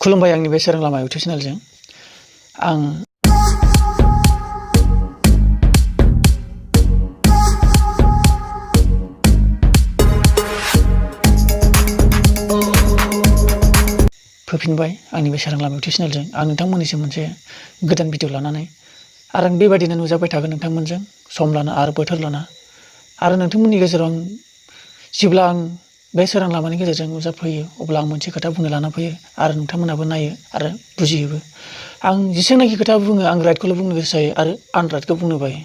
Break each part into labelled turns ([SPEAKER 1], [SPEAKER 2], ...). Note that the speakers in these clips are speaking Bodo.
[SPEAKER 1] खुलुमबाय आंनि बे सोरां लामा इउटुब चेनेलजों आं फैफिनबाय आंनि बे सोरां लामा इउटुब चेनेलजों आं नोंथांमोननिसिम मोनसे गोदान भिडिअ लानानै आरो आं बेबायदिनो नुजाबाय थागोन नोंथांमोनजों सम लाना आरो बोथोर लाना आरो नोंथांमोननि गेजेराव जेब्ला आं बे सोरां लामानि गेजेरजों नुजाफैयो अब्ला आं मोनसे खोथा बुंनो लाना फैयो आरो नोंथांमोनाबो नायो आरो बुजियोबो। आं जेसेबांनाखि खोथा बुङो आं राइटखौल' बुंनो गोसो जायो आरो आनराइटखौ बुंनो बायो।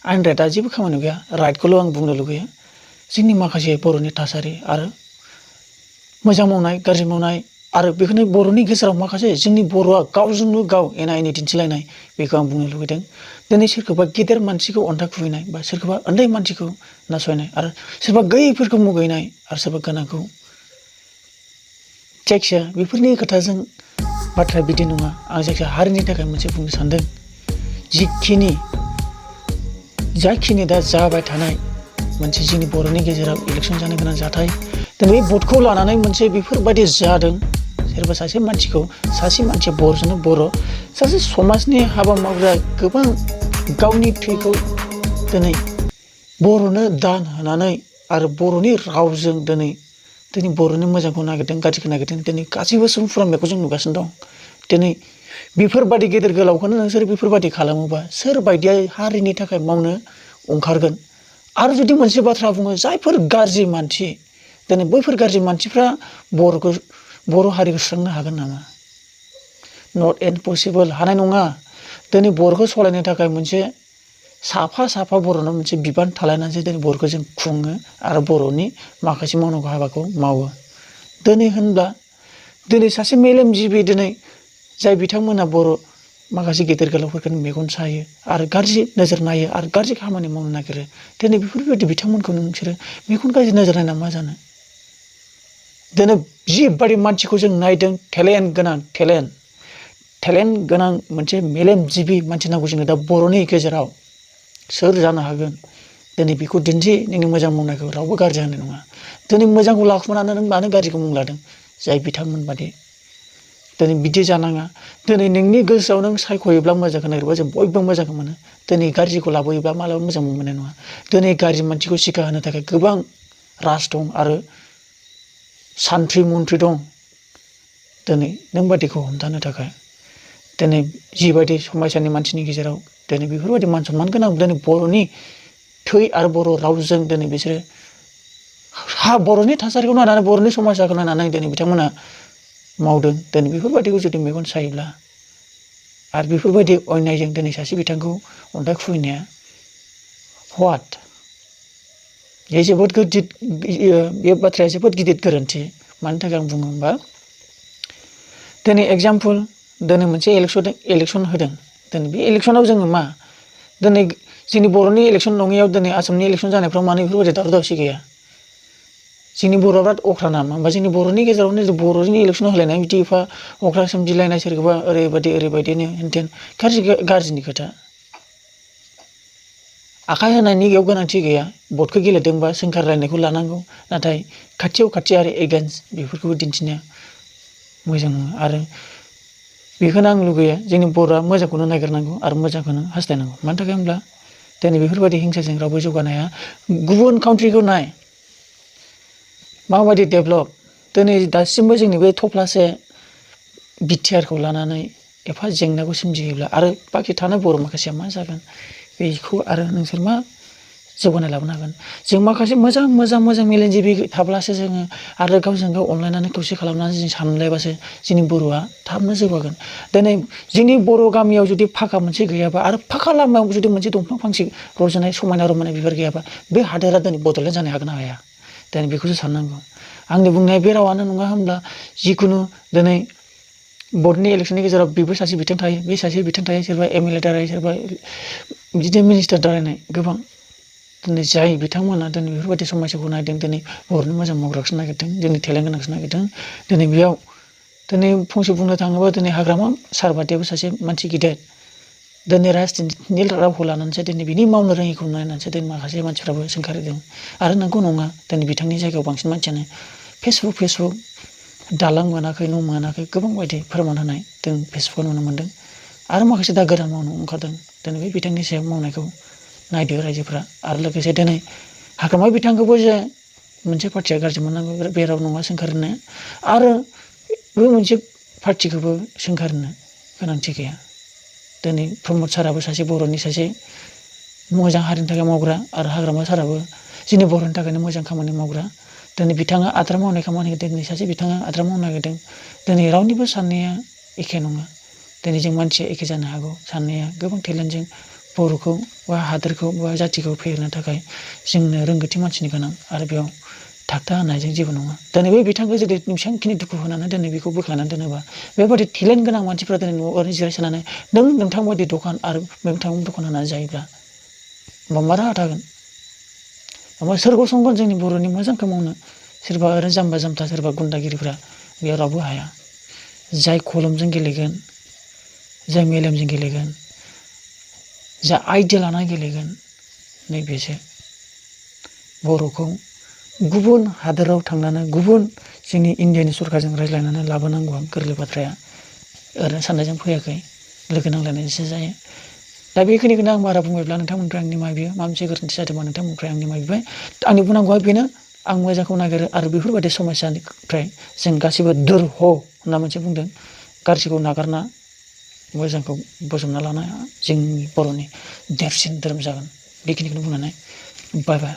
[SPEAKER 1] आनराइटआ जेबो खामानि गैया, राइटखौल' आं बुंनो लुगैयो। जोंनि माखासे बर'नि थासारि आरो मोजां मावनाय गाज्रि मावनाय आरो बेखौनो बर'नि गेजेराव माखासे जोंनि बर'आ गावजोंनो गाव एना एनि दिन्थिलायनाय बेखौ आं बुंनो लुगैदों। दिनै सोरखौबा गेदेर मानसिखौ अन्थाइ खुबैनाय बा सोरखौबा उन्दै मानसिखौ नासयनाय आरो सोरबा गैयैफोरखौ मुगैनाय आरो सोरबा गोनांखौ जायखिया बेफोरनि खोथाजों बाथ्राया बिदि नङा। आं जायखिया हारिनि थाखाय मोनसे बुंनो सानदों। जाखिनि दा जाबाय थानाय मोनसे जोंनि बर'नि गेजेराव इलेक्सन जानो गोनां जाथाय दिनै बे भटखौ लानानै मोनसे बेफोरबायदि जादों। सोरबा सासे मानसिया बर'जोंनो बर' सासे समाजनि हाबा मावग्रा गोबां गावनि थैखौ दिनै बर'नो दान होनानै आरो बर'नि रावजों दिनै बर'नि मोजांखौ नागिरदों गाज्रिखौ नागिरदों दिनै गासैबो सुबुंफोरा बेखौ जों नुगासिनो दं। दिनै बेफोरबायदि गेदेर गोलावखौनो नोंसोर बेफोरबायदि खालामोबा सोर बायदिया हारिनि थाखाय मावनो ओंखारगोन। आरो जुदि मोनसे बाथ्रा बुङो जायफोर गाज्रि मानसि दिनै बैफोर गाज्रि मानसिफ्रा बर' हारिखौ सुस्रांनो हागोन नामा? नट इम्पसिबोल, हानाय नङा। दिनै बर'खौ सालायनो थाखाय मोनसे साफा बर'नाव मोनसे बिबान थालायनानैसो दिनै बर'खौ जों खुङो आरो बर'नि माखासे मावनांगौ हाबाखौ मावो। दिनै सासे मेलेमजिबि जाय बिथांमोना बर' माखासे गेदेर गोलावफोरखौ मेगन सायो आरो गाज्रि नोजोर नायो आरो गाज्रि खामानि मावनो नागिरो। दिनै बेफोरबायदि बिथांमोनखौ नोंसोरो मेगन गाज्रि नोजोर नायना मा जानो? दिनै जिबायदि मानसिखौ जों नायदों टेलेन्ट गोनां मोनसे मेलेमजिबि मानसि नांगौ जोंनो दा बर'नि गेजेराव। सोर जानो हागोन? दिनै बेखौ दिन्थि नोंनि मोजां मावनायखौ रावबो गाज्रि होनाय नङा। दिनै मोजांखौ लाखुमानानै नों मानो गाज्रिखौ मुं लादों? जाय बिथांमोन बादि दिनै बिदि जानाङा। दिनै नोंनि गोसोआव नों सायख'योब्ला मोजांखौ नागिरबा जों बयबो मोजांखौ मोनो। दिनै गाज्रिखौ लाबोयोब्ला मालाबा मोजां मोननाय नङा। दिनै गाज्रि मानसिखौ सिखा होनो थाखाय गोबां राज दं आरो सान्थ्रि मन्थ्रि दं। दिनै नों बादिखौ हमथानो थाखाय दिनै जिबायदि समायसानि मानसिनि गेजेराव दिनै बेफोरबायदि मान सनमान गोनां दिनै बर'नि थै आरो बर' रावजों दिनै बिसोरो बर'नि थासारिखौ नायनानै बर'नि समाजखौ नायनानै दिनै बिथांमोना मावदों। दिनै बेफोरबायदिखौ जुदि मेगन सायोब्ला आरो बेफोरबायदि अन्यायजों दिनै सासे बिथांखौ अन्थाइ खुबैनाया हवाट? बे बाथ्राया जोबोद गिदिर गोरोन्थि। मानि थाखाय आं बुङो होमबा दिनै एगजामपोल दिनै मोनसे इलेक्सन होदों। दिनै बे इलेक्सनाव जोङो मा दिनै जोंनि बर'नि इलेक्सन नङैयाव दिनै आसामनि इलेक्सन जानायफ्राव मानो बेफोरबायदि दावराव दावसि गैया? जोंनि बर'आ बिराद अख्रा नामा? होमबा जोंनि बर'नि गेजेरावनो बर'नि इलेक्सन होलायनाय बिदि एफा अख्रा सोमजिलायनाय सोरखौबा ओरैबायदिनो हेनथेन गाज्रिनि खोथा। आखाइ होनायनि बेयाव गोनांथि गैया। भटखौ गेलेदोंबा सोंखारलायनायखौ लानांगौ। नाथाय खाथि आरो एगेन्स्ट बेफोरखौबो दिन्थिनाया मोजां नङा। आरो बेखौनो आं लुगैयो जोंनि बर'आ मोजांखौनो नागिरनांगौ आरो मोजांखौनो हास्थायनांगौ। मानि थाखाय होनब्ला दिनै बेफोरबायदि हिंसाजों रावबो जौगानाया गुबुन काउन्ट्रिखौ नाय माबायदि डेभेलप। दिनै दासिमबो जोंनि बे थफ्लासे बिटिआरखौ लानानै एफा जेंनाखौ सोमजियोब्ला आरो बाखि थानाय बर' माखासेया मा जागोन? बेखौ आरो नोंसोर मा जौगानाय लाबोनो हागोन? जों माखासे मोजां मेलेमजिबि थाब्लासो जोङो आरो गावजों गाव अनलायनानै खौसे खालामनानै जों सानलायबासो जोंनि बर'आ थाबनो जौगागोन। दिनै जोंनि बर' गामियाव जुदि फाखा मोनसे गैयाबा आरो फाखा लामायाव जुदि मोनसे दंफां फांसे रज'नाय समायना रमायना बिबार गैयाबा बे हादोरा दिनै बड'लेण्ड जानो हागोन ना हाया? दिनै बेखौसो साननांगौ। आंनि बुंनाया बे रावानो नङा होनब्ला जिखुनु दिनै भटनि इलेक्सननि गेजेराव बेबो सासे बिथां थायो, बे सासे बिथां थायो, सोरबा एमएलए दाराय, सोरबा बिदिनो मिनिस्टार दारायनाय गोबां। दिनै जाय बिथांमोना दिनै बेफोरबायदि समायसाखौ नायदों दिनै बर'नि मोजां मावग्राखौसो नागिरदों, दिनै टेलेन्ट गोनांखौसो नागिरदों। दिनै बेयाव फंसे बुंनो थाङोबा दिनै हाग्रामा सार बादियाबो सासे मानसि गिदिर। दिनै राजनितिकनि रावखौ लानानैसो दिनै बिनि मावनो रोङिखौ नायनानैसो दिनै माखासे मानसिफ्राबो सोंखारिदों। आरो नंगौ नङा दिनै बिथांनि जायगायाव बांसिन मानसियानो फेसबुक दालां मोनाखै न' मोनाखै गोबां बायदि फोरमान होनाय जों फेसबुकाव नुनो मोनदों आरो माखासे दा गोदान मावनो ओंखारदों दिनै बे बिथांनि सायाव मावनायखौ नायदो रायजोफ्रा आरो लोगोसे दिनै हाग्रामा बिथांखौबो जे मोनसे पार्टिया गाज्रि मोननांगौ बे राव नङा सोंखारिनो आरो बे मोनसे पार्टिखौबो सोंखारिनो गोनांथि गैया दिनै प्रमद साराबो सासे बर'नि सासे मोजां हारिनि थाखाय मावग्रा आरो हाग्रामा साराबो जोंनि बर'नि थाखायनो मोजां खामानि मावग्रा दिनै बिथाङा आद्रा मावनाय खामानिखौ दिनै सासे बिथाङा आद्रा मावनो नागिरदों दिनै रावनिबो साननाया एखे नङा दिनै जों मानसिया एखे जानो हागौ साननाया गोबां टेलेन्टजों बर'खौ बा हादोरखौ बा जाथिखौ फेहेरनो थाखाय जोंनो रोंगौथि मानसिनि गोनां आरो बेयाव थाबथा होनायजों जेबो नङा दिनै बे बिथांखौ जुदि बेसेबांखिनि दुखु होनानै दिनै बेखौ बोख्लायनानै दोनोबा बेबायदि टेलेन्ट गोनां मानसिफ्रा दिनै न'आव ओरैनो जिरायसोनानै नोंथां बायदि दखान आरो नोंथां दखान होनानै जायोब्ला होमबा मा राहा थागोन होमबा सोर गसंगोन जोंनि बर'नि मोजांखौ मावनो सोरबा ओरैनो जाम्बा जाम्था सोरबा गुन्दागिरिफ्रा बेयाव रावबो हाया जाय खलमजों गेलेगोन जाय मेलेमजों गेलेगोन जा आइडिया लानानै गेलेगोन नैबेसो बर'खौ गुबुन हादोराव थांनानै गुबुन जोंनि इण्डियानि सरकारजों रायज्लायनानै लाबोनांगौआ गोरलै बाथ्राया ओरैनो साननायजों फैयाखै लोगो नांलायनायजोंसो जायो दा बेखिनिखौनो आं बारा बुंबायब्ला नोंथांमोननिफ्राय आं निमाहा बियो माबा मोनसे गोरोन्थि जादोंबा नोंथांमोननिफ्राय आं निमाहा बिबाय आंनि बुंनांगौआ बेनो आं मोजांखौ नागिरो आरो बेफोरबायदि समस्यानिफ्राय जों गासैबो दोर ह होनना मोनसे बुंदों गाज्रिखौ नागारना मोजांखौ बोजबना लानाया जोंनि बर'नि देरसिन धोरोम जागोन बेखिनिखौनो बुंनानै बाय बाय